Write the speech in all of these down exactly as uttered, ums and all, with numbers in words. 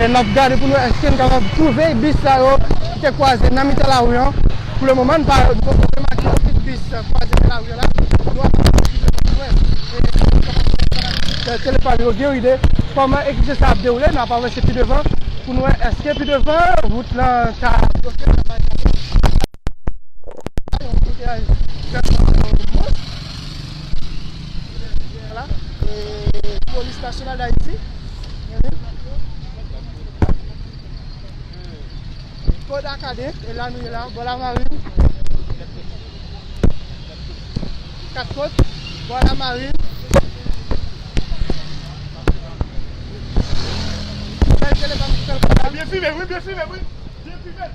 N ap gade pou n wè èske n kapab twouve bis sa yo ki te kwaze nan mitan lari an. Pou le moman, n pa, nou poko remake okenn bis kwaze nan lari an la. Nou ap wè, e, Telepam yo gen ide kòman ekip sa ap dewoule. N ap avanse pi devan pou n wè èske pi devan wout lan ka bloke. Yon anbouteaj vrèman monstre. Vwala. E, Polis Nasyonal d Ayiti. Kod Akademik, e la nou ye la, bò lamarin. Kat Kot, bò lamarin. Bèl telefòn, bèl kontak. Byen filme, wi, byen filme, wi. Byen filme.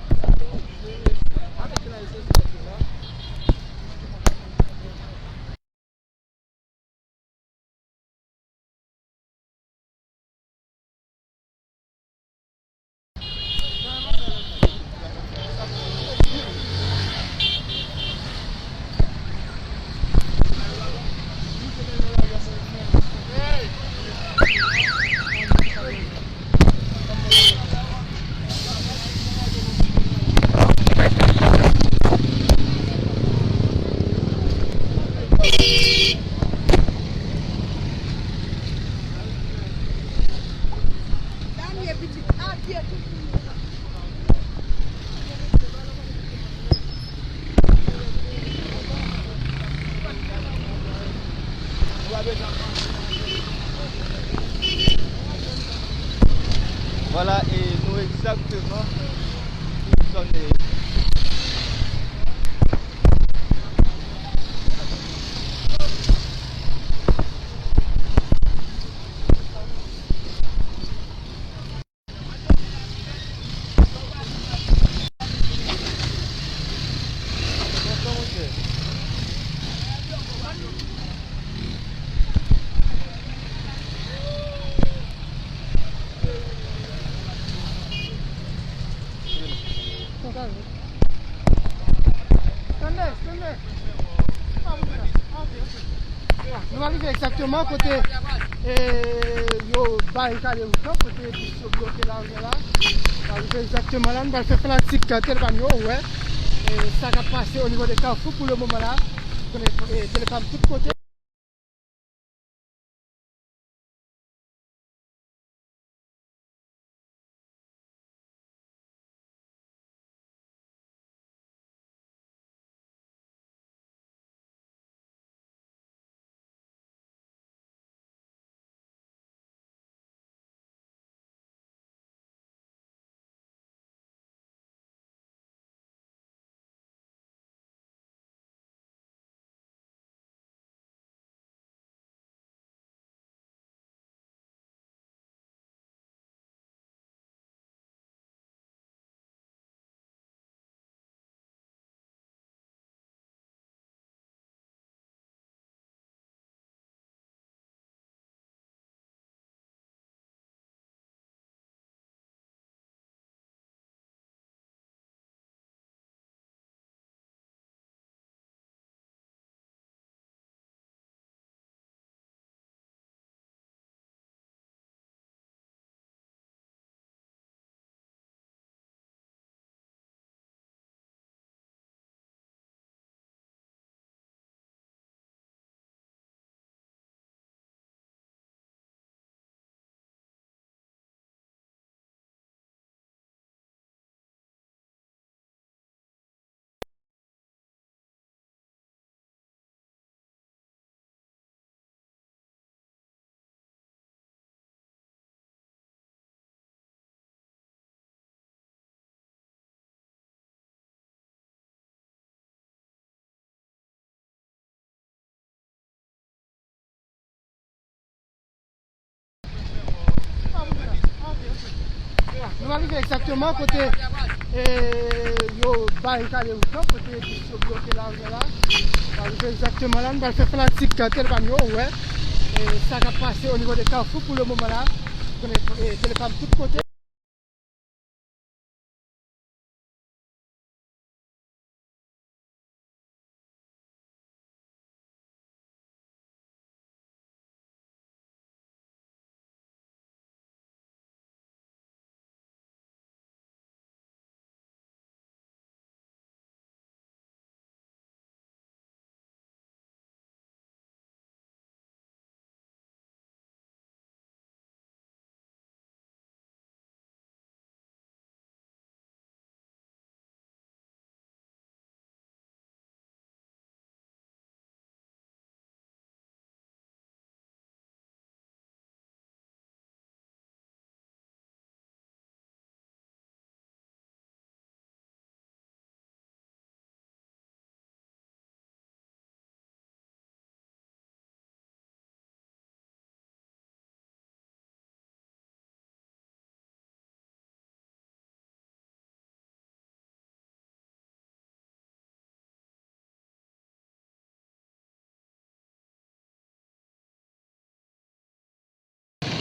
Vwala, e nou egzakteman sou zòn, e, Nou rive egzakteman kote, e, yo barikade wout lan, kote bis yo bloke lari a la. Nou rive egzakteman la, nou pral fè fanatik Telepam yo wè, e, sa k ap pase o nivo de Kafou pou le moman la. Konnen, e, Telepam tout kote. Nou rive egzakteman kote, e, yo barikade wout lan, kote bis yo bloke lari a la. Nou rive egzakteman la, nou pral fè fanatik Telepam yo wè, e, sa k ap pase o nivo de Kafou pou le moman la. Konnen, e, Telepam tout kote.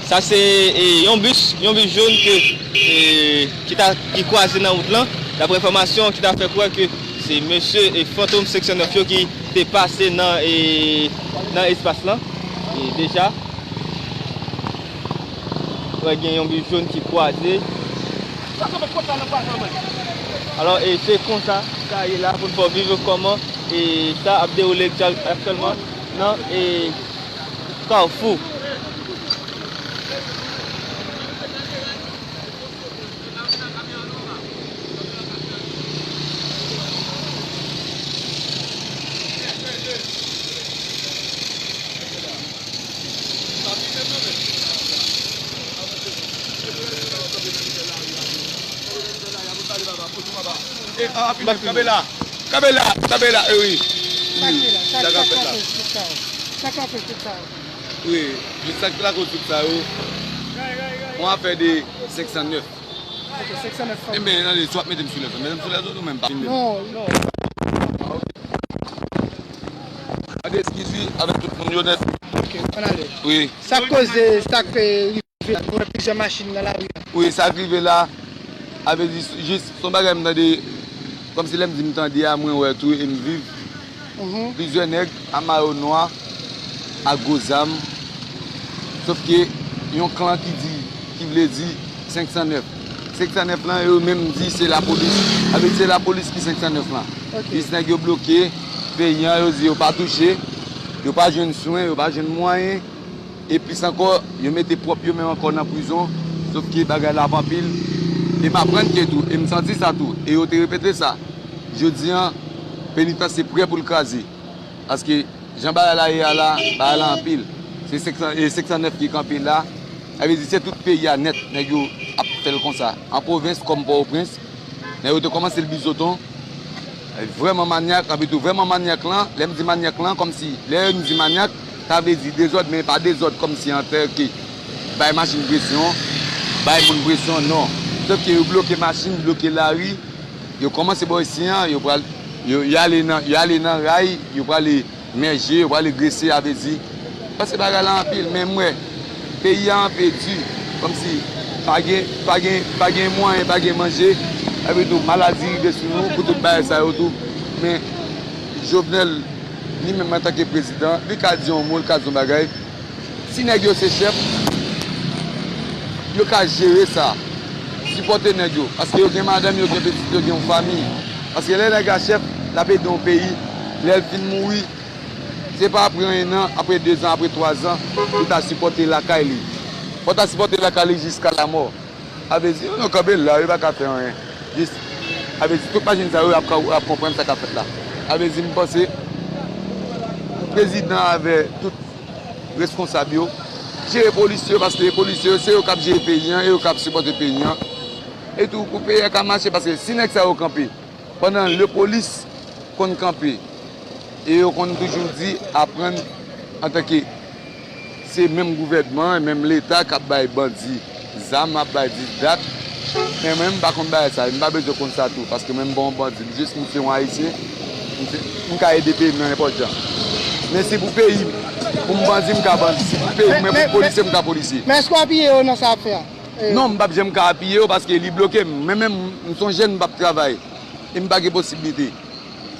Sa se e, yon bis, yon bis jòn ke e, ki ta ki kwaze nan wout lan. Daprè enfòmasyon ki ta fè kwè ke se mesye e fantom senk san nèf yo ki te pase nan e, nan espas lan. E deja, wè gen yon bis jòn ki kwaze. Alò, e se konsa sa ye la pou n fè w viv kòman e sa ap dewoule aktyèlman nan e Kafou. Kanpe la, kanpe la, kanpe la, e wi. Sa k ap fèt la? Sa k ap fèt la? Wi, jis sa k lakoz tout sa yo. Yon afè de senk san nèf. Ok, senk san nèf fanm. Enben, tande, si w ap mete m sou lèzòt, mete m sou lèzòt ou menm pa. Non, non. Tande, eskiz wi, avèk tout moun yo nèt. Ok, ann ale. Wi. Sa k koze, sa k rive la, nou wè plizyè machin nan lari a. Wi, sa k rive la, a vle di, jis, se yon bagay m tande, kòmsi lè m di m tande a, mwen wè tou e m viv. Plizyè nèg a mayo nwa, ak gwo zam, sòf ke yon klan ki di, ki vle di senk san nèf. Senk san nèf lan, yo menm di se lapolis. Sa vle di se lapolis ki senk san nèf lan. Ok. Jis nèg yo bloke peyi an, yo di yo pa touche, yo pa jwenn swen, yo pa jwenn mwayen. E plis ankò, yo mete pwòp yo menm ankò nan prizon, sòf ke bagay la ap anpil. E m aprann ke tou, e m santi sa tou, e yo te repete sa. Jodi an, penitansye prè pou l kraze. Paske jan bagay la ye a la, bagay la anpil. Se senk san, e senk san nèf ki kanpe la. Sa vle di se tout peyi a nèt, nèg yo ap fè l konsa. An pwovens kòm Pòtoprens, nèg yo te kòmanse l Bizoton. Vrèman manyak, anpi tou vrèman manyak lan, lè m di manyak lan, kòmsi, lè m di manyak, sa vle di dezòd, men pa dezòd kòmsi antanke bay machin presyon, bay moun presyon, non. Sòf ke yo bloke machin, bloke lari, yo kòmanse bò isi an, yo pral, yo, y ale nan, y ale nan ray, yo prale mèje, yo prale grese, sa vle di, paske bagay la anpil, men m wè, peyi a anpe di, kòmsi pa gen, pa gen, pa gen mwayen, pa gen manje, epi tou maladi rive sou nou pou tout bagay sa yo tou. Men Jovenel, li menm antanke prezidan, li ka di yon mo, li ka di yon bagay. Si nèg yo se chèf, yo ka jere sa. Sipòte nèg yo, paske yo gen madanm, yo gen pitit, yo gen yon fanmi. Paske lè nèg la chèf, l ap ede yon peyi, lè l fin mouri, se pa apre en an, apre dezan, apre twazan, pou ta sipòte lakay li. Fò ta sipòte lakay li jiska lamò. Sa vle di, yo kanpe la, yo pa ka fè anyen. Jis, sa vle di, tout machin sa yo, y ap, y ap konprann sa k ap fèt la. Sa vle di, m panse, pou prezidan avè tout responsab yo, jere polis yo, paske polis yo, se yo k ap jere peyi an, e yo k ap sipòte peyi an. E tou, pou peyi a ka mache, paske si nèg sa yo kanpe, pandan lepolis konn kanpe, e yo konn toujou di, aprann antanke se menm gouvènman, menm leta k ap bay bandi zam, ap bay didak. Men mwen, m pa konn bagay sa, m pa bezwen konn sa tou, paske mwen, m pa yon bandi, m jis, m se yon ayisyen, m se, m ka ede peyi m nan nenpòt jan. Men si pou peyi m, pou m bandi, m ka bandi, si pou peyi m, men pou polisye, m ka polisye. Men èske w apiye yo nan sa y ap fè a? Non, m p ap janm ka apiye yo, paske li bloke m. Mwen menm, m se yon jèn, m p ap travay, e m pa gen posiblite.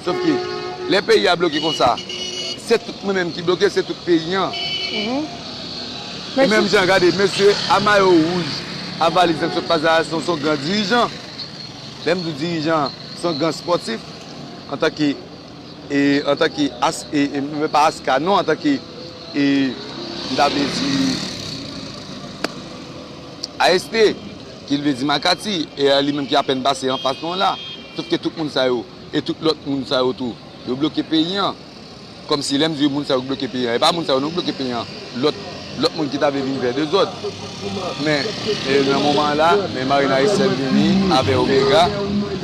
Sòf ke, lè peyi a bloke konsa, se tout mwen menm ki bloke, se tout peyi an. E menm jan, gade, mesye a mayo wouj, a valiz nan sot pase a, se yon, se yon gran dirijan. Lè m di dirijan, se yon gran spòtif, antanke, e, antanke as, e, e, men pa aska, non, antanke, e, m ta vle di, A S T, ki vle di Makati, e a li menm ki apèn pase anfas nou an la. Sòf ke tout moun sa yo, e tout lòt moun sa yo tou, yo bloke peyi an. Kòmsi lè m di moun sa yo bloke peyi an, e pa moun sa yo non ki bloke peyi an. Lòt, lòt moun ki ta vle vin fè dezòd. Men, e nan moman an la, men Marine Haïtienne vini avè Omega,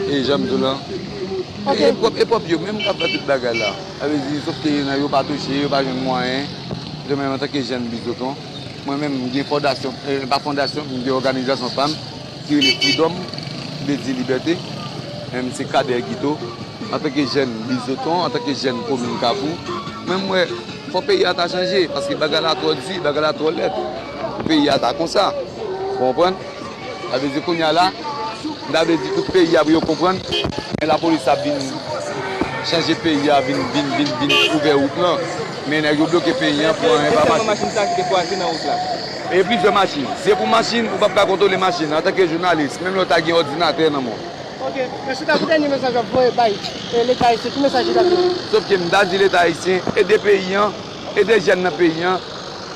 e jan m di w lan. E, e pwòp, e pwòp yo menm k ap fè tout bagay la. Sa vle di, sòf ke nan yo pa touche, yo pa jwenn mwayen. Yo menm antanke jèn Bizoton, mwen menm, m gen fondasyon, e, pa fondasyon, m gen òganizasyon pa m ki rele Freedom, ki vle di libète. Men m se Kader Guito. Antanke jèn Bizoton, antanke jèn komin Kafou, men m wè fò peyi a ta chanje, paske bagay la twò di, bagay la twò lèd. peyi a ta konsa. Ou konprann? Sa vle di kounye a la, m ta vle di tout peyi a pou yo konprann, men lapolis ap vin chanje peyi a, vin, vin, vin, vin ouvè wout lan. Men nèg yo bloke peyi a pou anyen pa mache. Machin sa ki te kwaze nan wout la. E plizyè machin. Se pou machin, ou p ap ka kontwole machin antanke jounalis, menm lè w ta gen òdinatè nan men w. Ok, men si w ta pou dènye mesaj w ap voye bay, e, Leta ayisyen, ki mesaj ou t ap voye? Sòf ke m ta di Leta ayisyen, ede peyi an, ede jèn nan peyi an.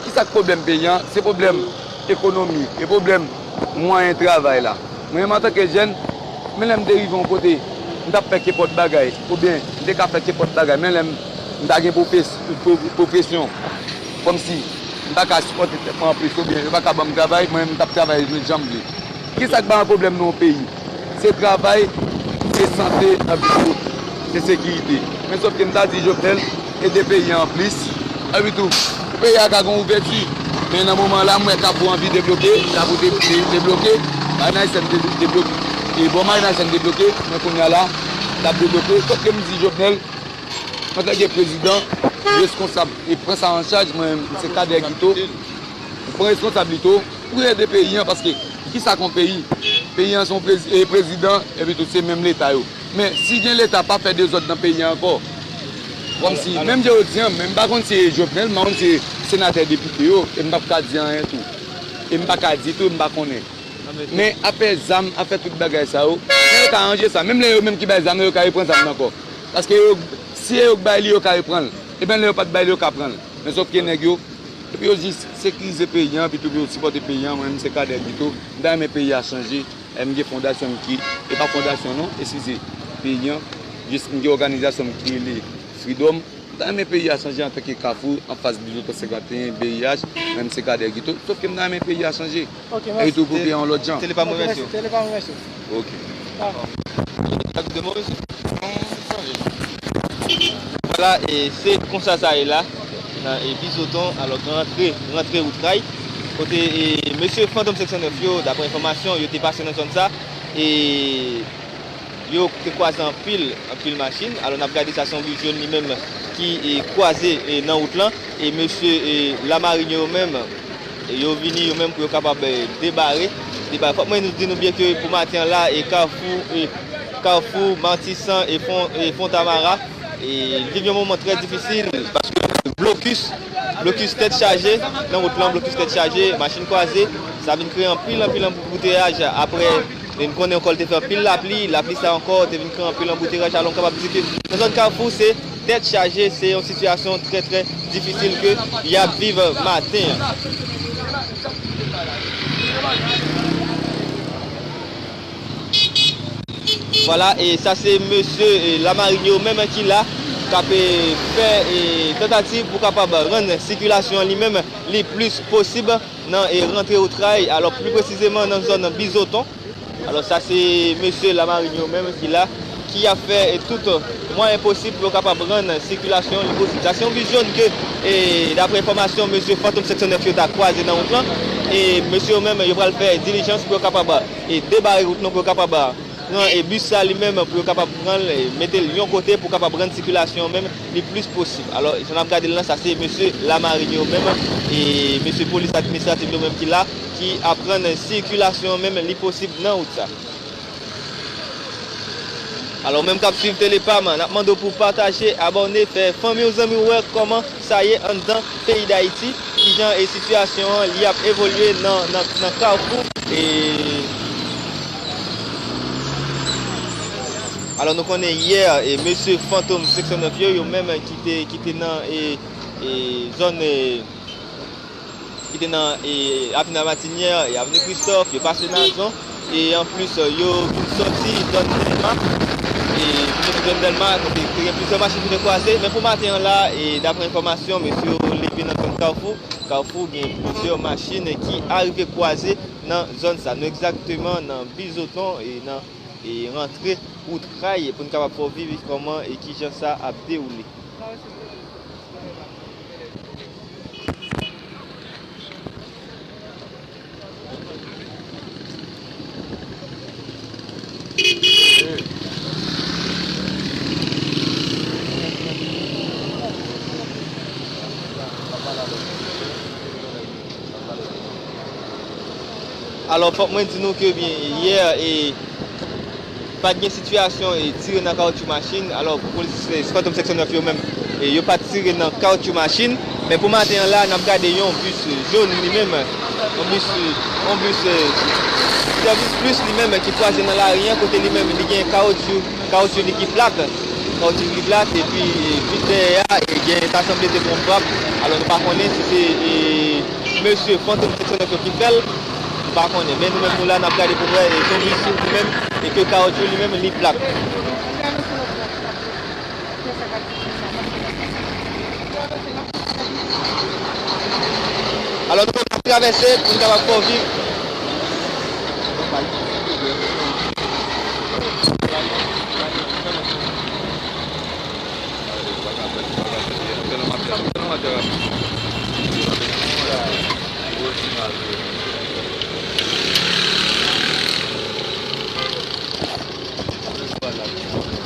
Kisa k pwoblèm peyi an? Se pwoblèm ekonomi, e pwoblèm mwayen travay la. Mwen menm antanke jèn, men lè m te rive yon kote, m t ap fè kenpòt bagay, oubyen m te ka fè kenpòt bagay, men lè m, m ta gen pwofes-, pwo-, pwofesyon, kòmsi m pa ka sipòte tèt mwen anplis, oubyen yo pa ka ban m travay, mwen menm m t ap travay jan m vle. Kisa k ba yon pwoblèm nan yon peyi? Se travay, se sante, epi tou, se sekirite. Men sòf ke m ta di Jovenel, ede peyi an plis. Epi tou, pou peyi a ka gen ouvèti. Men nan moman la, m wè Kafou anvi debloke, Kafou de-, de-, debloke, Marina Haitienne de-, debloke. E bò Marina Haitienne debloke, men kounye a la, l ap debloke. Sòf ke m di Jovenel, antanke prezidan, reskonsab, e pran sa an chaj, mwen, m se Kader Guito. Ou pran responsablite w pou ede peyi an, paske kisa k yon peyi? Peyi an se yon prezi-, e, prezidan, epi tou se menm leta yo. Men si gen leta pa fè dezòd nan peyi an ankò, kòmsi, menm jan yo di an, men m pa konn si e Jovenel, m pa konn si e senatè, depite yo, e m p ap ka di anyen tou. E m pa ka di tou, m pa konnen. Men afè zam, afè tout bagay sa yo, men yo ka ranje sa. Menm lè yo menm ki bay zam nan, yo ka reprann zam nan ankò. Paske yo, si e yo k bay li, yo ka reprann l. Ebyen, lè yo pa t bay li, yo ka pran l. Men sòf ke nèg yo, epi yo jis sekirize peyi an, epi tou pou yo sipòte peyi an. Mwen menm se Kader Guito, m ta renmen peyi a chanje. E m gen fondasyon m ki, e pa fondasyon non, eskize, peyi an, jis m gen òganizasyon m ki rele Freedom. M ta renmen peyi a chanje antanke Kafou, anfas Bizoton senkanteyen, B I H, mwen menm se Kader Guito, sòf ke m ta renmen peyi a chanje. Ok, mèsi. Epi tou pou peyi an yon lòt jan. Tele pa mwen, mèsi. Tele pa mwen, mèsi. Ok. Dakò. Vwala, e se konsa sa ye la, nan, e, Bizoton, alò, rantre, rantre wout Kray, kote, e, mesye Fantom senk san nèf yo, daprè enfòmasyon, yo te pase nan zòn sa, e yo te kwaze anpil, anpil machin. Alò, n ap gade sa, se yon bijòn li menm ki, e, kwaze, e, nan wout lan, e mesye, e, Lamarin yo menm, yo vini yo menm pou yo kapab, e, debare, debare. Fòk mwen nou di nou byen ke pou maten an la, e Kafou, e Kafou, Matisan e Fon-, e Fontamara, e viv yon moman trè difisil, paske blokis, blokis tèt chaje, nan wout lan, blokis tèt chaje, machin kwaze, sa vin kreye anpil, anpil anbouteyaj. Apre, e n konnen ankò l te fè anpil lapli, lapli sa ankò te vin kreye anpil anbouteyaj, alò n kapab di ke nan zòn Kafou, se tèt chaje, se yon sitiyasyon trè, trè difisil ke y ap viv maten an. Vwala, e sa se mesye, e, Lamarin yo menm ki la, k ap, e, fè, e, tantativ pou kapab rann sikilasyon an li menm li plis posib nan, e, rantre Woutray, alò pli presizeman nan zòn Bizoton. Alò, sa se mesye Lamarin yo menm ki la, ki ap fè, e, tout mwayen posib pou yo kapab rann sikilasyon li posib. Sa se yon bijòn ke, e, daprè enfòmasyon mesye Fantom senk san nèf yo ta kwaze nan wout lan. E mesye yo menm, yo pral fè dilijans pou yo kapab, e, debare wout lan, pou yo kapab pran, e, bis sa li menm, pou yo kapab pran l, e, mete l yon kote pou kapab rann sikilasyon menm li plis posib. Alò, jan n ap gade l lan, sa se mesye Lamarin yo menm, e mesye polis administratif yo menm ki la, ki ap rann sikilasyon menm li posib nan wout sa. Alò, menm k ap swiv Tele Pam, n ap mande w pou w pataje, abòne, fè fanmi w, zanmi w wè kòman sa ye anndan peyi Dayiti, kijan e sitiyasyon an li ap evolye nan, nan, nan Kafou. E, alò, nou konnen yè, e mesye Fantom senk san nèf yo, yo menm ki te, ki te nan, e, e zòn, e, ki te nan, e, Avni Lamatinyè e Avni Kristòf, yo pase Nazon, e anplis, yo vin sòti zòn Dèlma, e vin sòti zòn Dèlma, kote te gen plizyè machin ki te kwaze, men pou maten an la, e daprè enfòmasyon, mesye yo leve nan zòn Kafou, Kafou gen plizyè machin ki arive kwaze nan zòn sa. Nou egzakteman nan Bizoton e nan, e rantre wout Kray pou n kapab fè w viv kòman e kijan sa ap dewoule. Alò, fòk mwen di nou ke byen, yè, e, pa t gen sitiyasyon, e, tire nan kawotchou machin. Alò, polis, e, Fantom seksyon nèf yo menm, e, yo pa t tire nan kawotchou machin. Men pou maten an la, n ap gade yon bis jòn li menm, yon bis, yon bis, e, Sèvis Plis li menm ki kwaze nan lari an, kote li menm li gen kawotchou, kawotchou li ki plat, kawotchou li plat, epi, e, bis dèyè a, e, gen ta sanble te pran frap. Alò, nou pa konnen si se, e, mesye Fantom seksyon nèf yo ki fè l, nou pa konnen. Men nou menm nou la, n ap gade pou wè, e, se yon bis li menm, e ke kawotchou li menm li plat. Alò, nou menm n ap travèse pou n kapab fè w viv.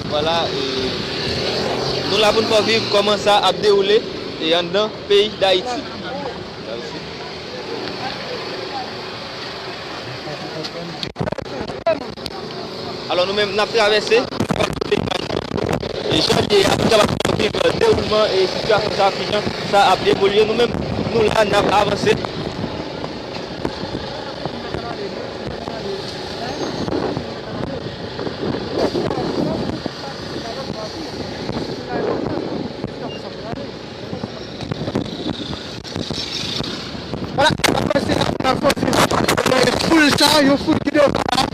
Vwala, e nou la pou n fè w viv kòman sa ap dewoule, e anndan peyi Dayiti. Alò, nou menm, n ap travèse. E jan l ye a, pou n kapab viv dewoulman e sitiyasyon sa, kijan sa ap evolye. Nou menm, nou la, n ap avanse. Vwala, n ap avanse la, n ap kontinye. E, foul sa, yon foul ki devan la,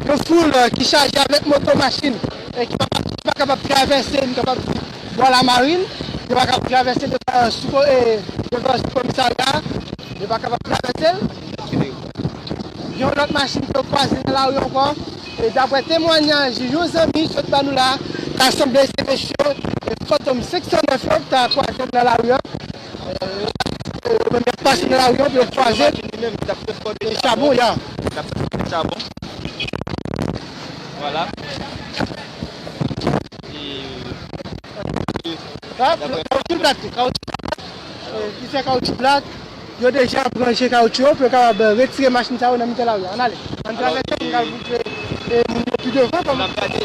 yon foul, e, ki chaje avèk moto, machin, e ki pa, ki pa kapab travèse, nou kapab di, bò Lamarin, yo pa kapab travèse devan, e, sou ko-, e, devan sou komisarya, yo pa kapab travèse l. Yon lòt machin ki yo kwaze nan lari ankò. E daprè temwayaj yon zanmi sot ba nou la, ta sanble se mesye, e, Fantom seksyon nèf yo ki ta kwaze nan lari an. E, yo menm y ap pase nan lari an, pou yo kwaze. E chabon, ya. Vwala. E, kawotchou plat, kawotchou plat. E, ki fè kawotchou plat. Yo deja branche kawotchou yo pou yo kapab retire machin sa yo nan mitan lari a. Ann ale. Ann travèse pou n ka montre, e, moun yo pi devan kòman. N ap gade, e,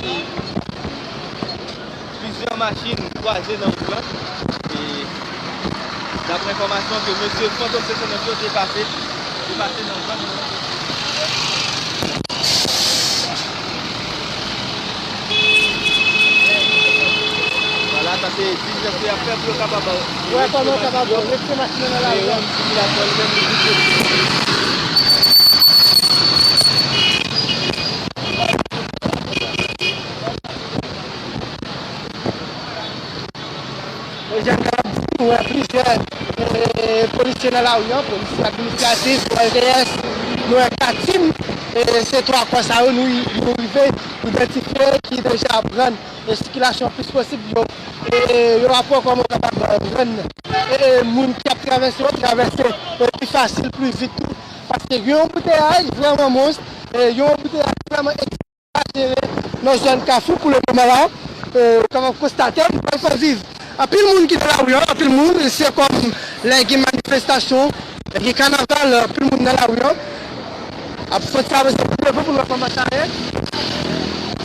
plizyè machin kwaze nan wout la. E, daprè enfòmasyon ke mesye Fantom seksyon nèf yo te pase, te pase nan zòn nan. Vwala, sa se dizèt ke y ap fè pou yo kapab, e, wè kòman yo kapab retire machin nan lari a. E, yon sikilasyon li menm li vide. E jan m kapab di, nou wè plizyè, e, polisye nan lari an, polisye administratif, O L T S, nou wè kat tim, e se twa kò sa yo nou, nou rive idantifye ki deja ap rann, e, sikilasyon plis posib yo, e, yo ap wè kòman yo kapab rann, e, e, moun ki ap travèse yo travèse, e, pi fasil, pi vit tou, paske gen yon anbouteyaj vrèman mons, e, gen yon anbouteyaj vrèman jere nan zòn Kafou pou le moman la. E, ou kapab konstate, m pral fè viv anpil moun ki nan lari an, anpil moun, se kòm lè gen manifestasyon, lè gen kanaval, anpil moun nan lari an. Ap fè sa, se pou devan pou nou wè kòman sa ye.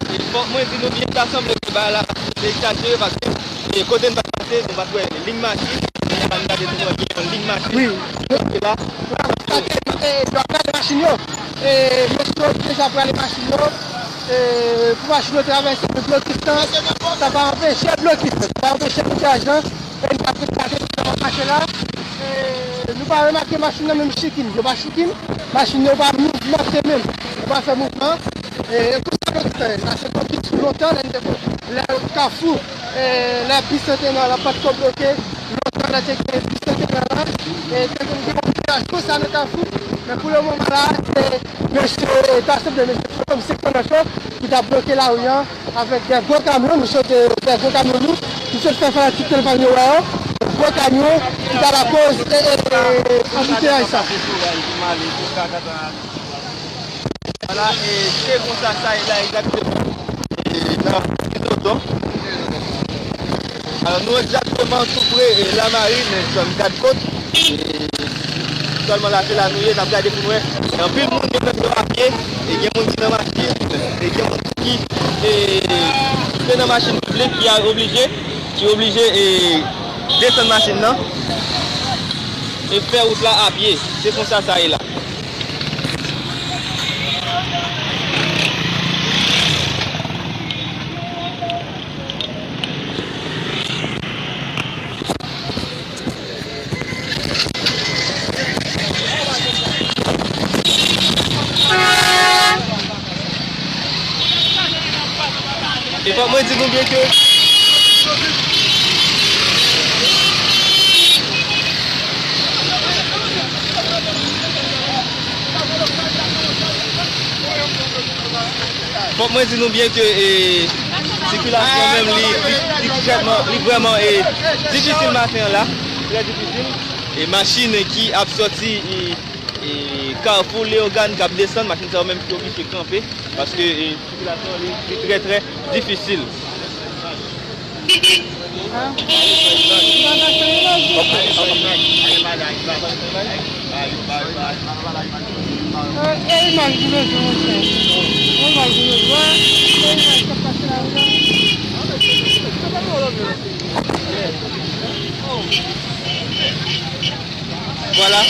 E fòk mwen di nou byen, ta sanble ke bagay la se egzajere, paske e kote n pa t pase, nou pa t wè liy machin. Nou pa t gade pou nou wè gen yon liy machin. Wi. Ki la. Nou pa t gade, e, yo ap rale machin yo. E, mesye yo deja ap rale machin yo. E, pou machin yo travèse, men blokis lan, sa pa anpeche blokis lan, sa pa anpeche blokaj lan. E, nou pa t gade kòman mache la. E, nou pa remake machin nan menm chikin. Yo pa chikin. Machin yo pa mouvmante menm. Yo pa fè mouvman. E, e konsa blokis lan ye. Sa se blokis lontan, lè n te kon-, lè Kafou, e, lè Bisantenan lan pa t ko bloke, lontan lè te gen Bisantenan lan, e, te konn gen anbouteyaj konsa nan Kafou, men pou le moman la, se mesye, e, ta sanble mesye Fantom seksyon nèf yo ki t ap bloke lari an avèk de gwo kamyon, nou sot, e, de gwo kamyon lou, nou sot fè fanatik Telefòn yo wè yo, gwo kamyon ki ta lakoz, e, e, e, anbouteyaj sa. Vwala, e se konsa sa ye la egzakteman. E nan Bizoton. Alò, nou egzakteman tou pre, e, Lamarin, zòn Kat Kot. E Aktyèlman la, se la nou ye, n ap gade pou n wè. Gen anpil moun, yo menm yo a pye, e gen moun ki nan machin, e gen moun ki, e, ki te nan machin piblik, ki a oblije, ki oblije, e, desann machin nan, e fè wout la a pye. Se konsa sa ye la. E fòk mwen di nou byen ke Fòk mwen di nou byen ke, e, sikilasyon menm li, li, li trètman, li vrèman, e, difisil maten an la. Trè difisil. E machin ki ap sòti, e, e, Kafou Leyogàn k ap desann, machin sa yo menm ki oblije kanpe, paske, e, sikilasyon li, li trè, trè difisil. Vwala.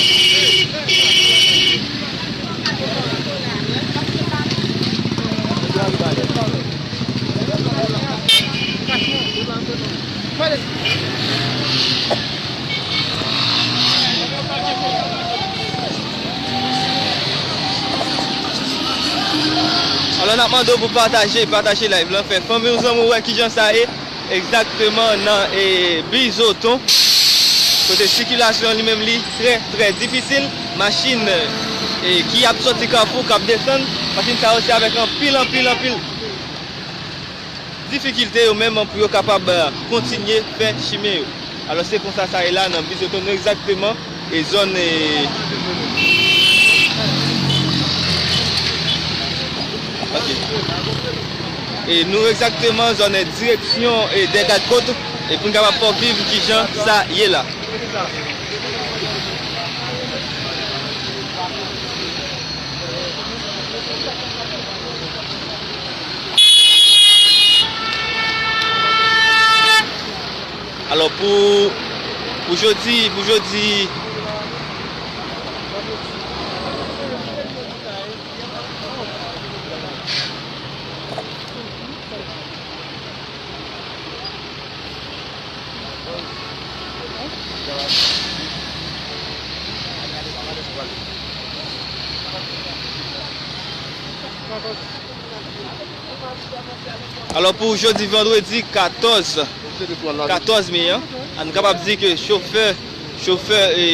Alò, n ap mande w pou pataje, pataje live lan, fè fanmi w, zanmi w wè kijan sa ye. Egzakteman nan, e, Bizoton, kote sikilasyon li menm li trè, trè difisil. Machin, e, ki ap sòti Kafou, k ap desann, machin sa yo se avèk anpil, anpil, anpil difikilte yo menm pou yo kapab, e, kontinye fè chimen yo. Alò, se konsa sa ye la nan Bizoton, nou egzakteman e zòn, e, ok. E nou egzakteman zòn, e, direksyon, e, Dègad Kot, e pou n kapab fè w viv kijan sa ye la. Alò, pou, pou jodi, pou jodi, Alò, pou jodi vandredi katòz, katòz me an, an nou kapab di ke chofè, chofè, e,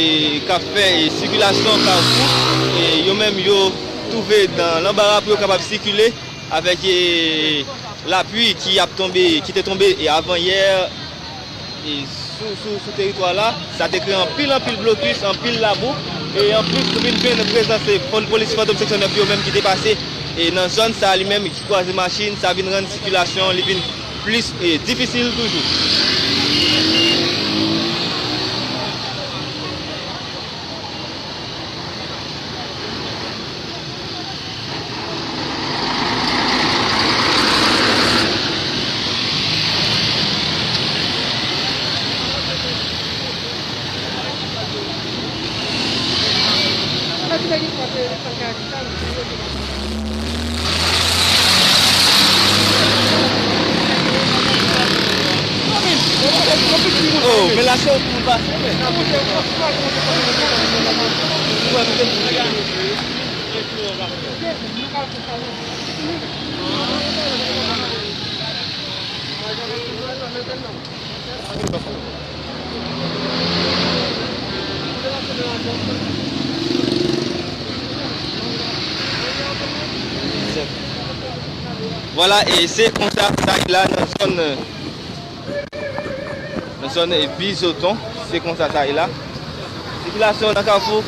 k ap fè, e, sikilasyon Kafou, e, yo menm yo twouve nan lanbara pou yo kapab sikile avèk, e, lapli ki ap tonbe, ki te tonbe, e, avan yè, e, sou, sou, sou teritwa la. Sa te kreye anpil, anpil blokis, anpil labou, e anplis, nou vin jwenn prezans, e, fon-, polis Fantom seksyon nèf yo menm ki te pase, e, nan zòn sa li menm, ki kwaze machin, sa vin rann sikilasyon li vin plis, e, difisil toujou. Oh, men la se yon kou pase, men. Vwala, e se konsa sa ye la nan zòn, nan zòn, e, Bizoton. Se konsa sa ye la. Sikilasyon nan Kafou,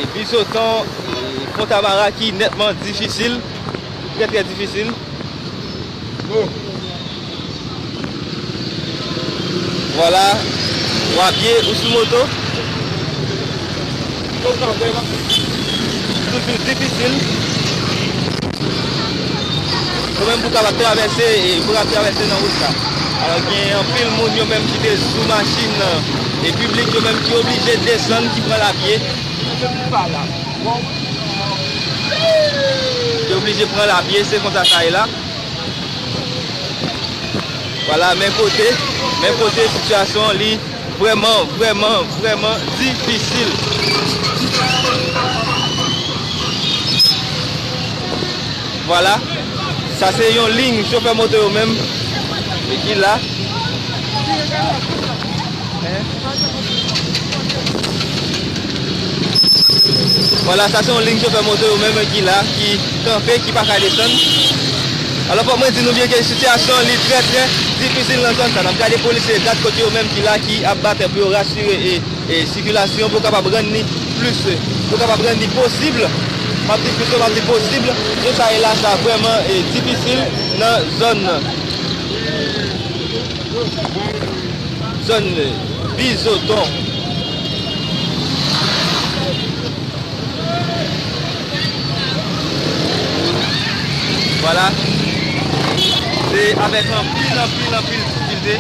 e, Bizoton, e, Fontamara ki nètman difisil, trè, trè difisil. Vwala, w a pye ou sou moto. Tout vin difisil. Ou menm pou kapab travèse, e, pou kapab travèse nan wout sa. Alò, gen anpil moun yo menm ki te sou machin, e, piblik yo menm ki oblije desann, ki pran lapye. Yo oblije pran lapye, se konsa sa ye la. Vwala, men kote, men kote sitiyasyon an li vrèman, vrèman, vrèman difisil. Vwala, sa se yon liy chofè moto yo menm ki la. Vwala, sa se yon liy chofè moto yo menm ki la, ki kanpe, ki pa ka desann. Alò, fòk mwen di nou byen ke sitiyasyon li trè, trè difisil nan zòn sa. N ap gade polisye gad kote yo menm ki la, ki ap bat pou yo rasire e, e sikilasyon, pou kapab rann li plis, pou kapab rann li posib. M ap di plis, m ap di posib. Jan sa ye la, sa vrèman, e, difisil nan zòn nan. Zòn Bizoton. Vwala. Se avèk anpil, anpil, anpil difikilte.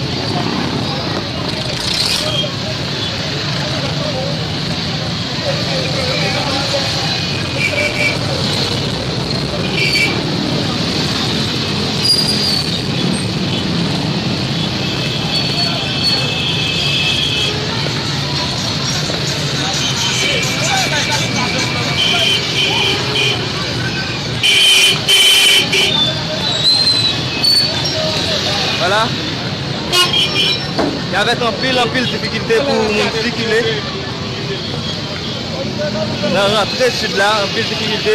Vwala. E avèk anpil, anpil difikilte pou moun sikile nan rantre sid la, anpil difikilte.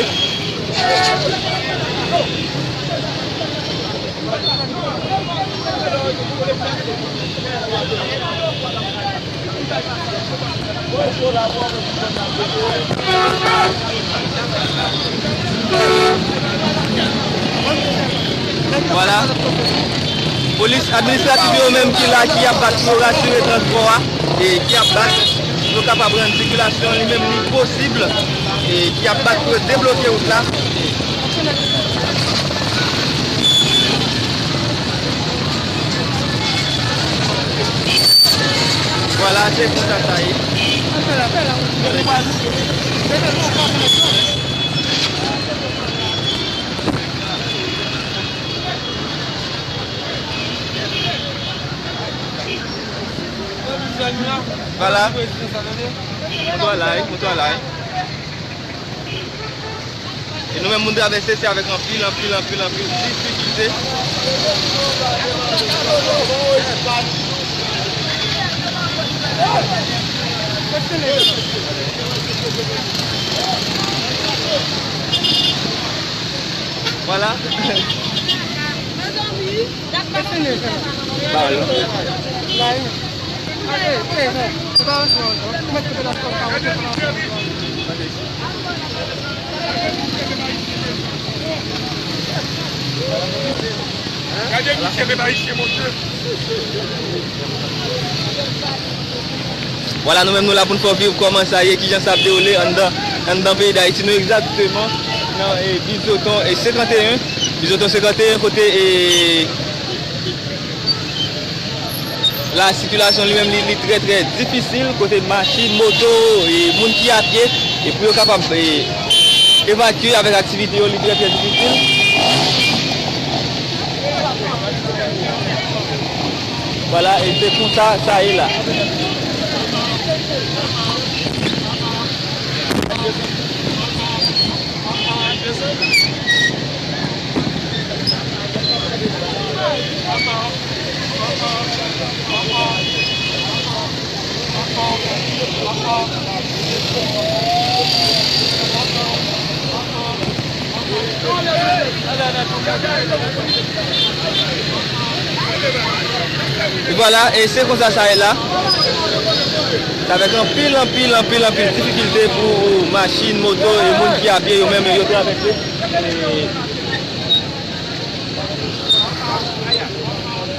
Vwala. Polis administratif yo menm ki la, ki ap bat pou yo rasire transpò a, e ki ap bat pou yo kapab rann sikilasyon li menm li posib, e ki ap bat pou yo debloke wout la. Vwala, se konsa sa ye. Vwala. Moto a la, moto a la. E nou menm moun travèse, se avèk anpil, anpil, anpil, anpil difikilte. Vwala. Gade misye, men pa ici, mon Dieu. Vwala, nou menm nou la pou n fè w viv kòman sa ye, kijan sa ap dewoule anndan, anndan peyi Dayiti. Nou egzakteman nan, e, Bizoton, e, senkanteyen, Bizoton senkanteyen, kote, e, la sikilasyon li menm li, li trè, trè difisil, kote machin, moto, e, moun ki a pye, e pou yo kapab, e, evakye avèk aktivite yo, li trè, trè difisil. Vwala, e se konsa sa ye la. E vwala, e se konsa sa ye la. Se avèk anpil, anpil, anpil, anpil difikilte pou machin, moto e moun ki a pye yo menm yo travèse.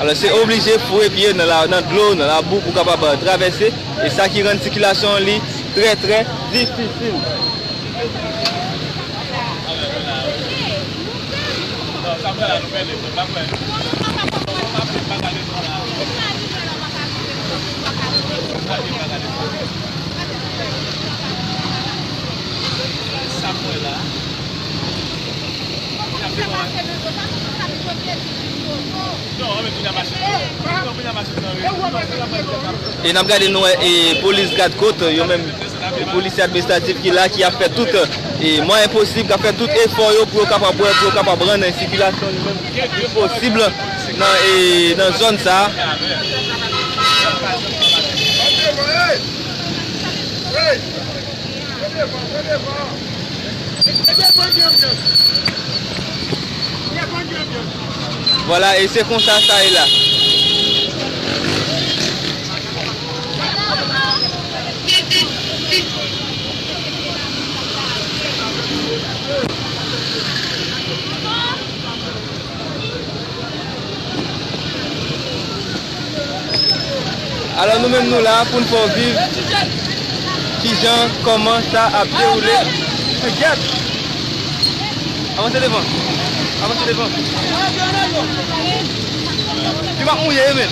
Alò, se oblije foure pye nan la, nan dlo, nan labou pou kapab, euh, travèse. E sa ki rann sikilasyon li Trè, trè difisil. E n ap gade, nou wè, e, polis gad kot, yo menm, e, polisye administratif ki la, ki ap fè tout, e, mwayen posib, k ap fè tout efò yo pou yo kapab wè, pou yo kapab rann sikilasyon li menm posib nan, e, nan zòn sa a. Vwala, e se konsa sa ye la. Alò, nou menm, nou la pou n fè w viv kijan, kòman sa ap dewoule. Kyèt! Avanse devan. Avanse devan. Li pa mouye, men.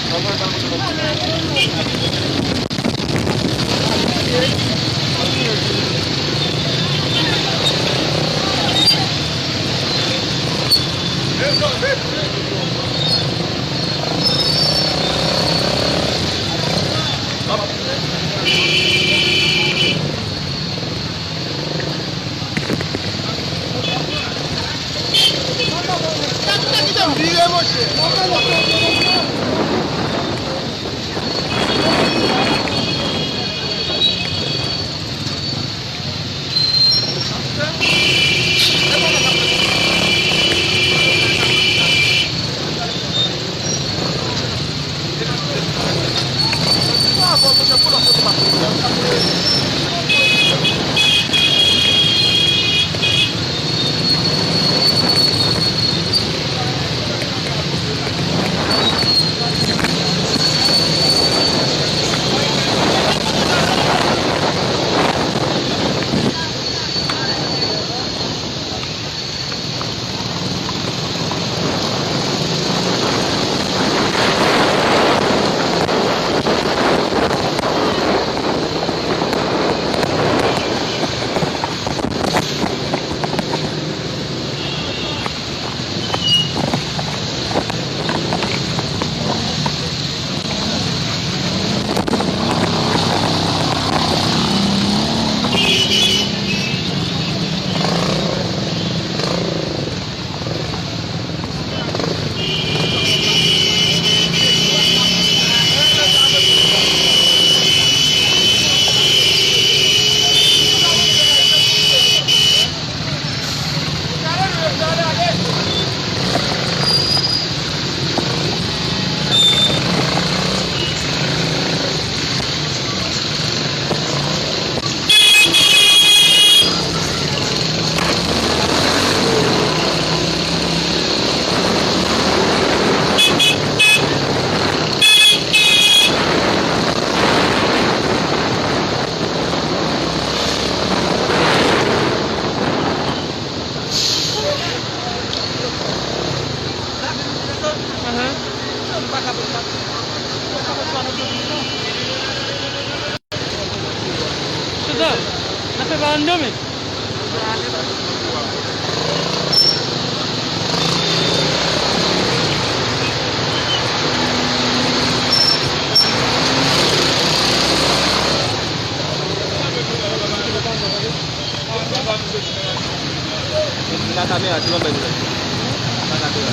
Chita, n ap fè pa anndan, men. Nan kamera, se nan bèl. Nan kamera.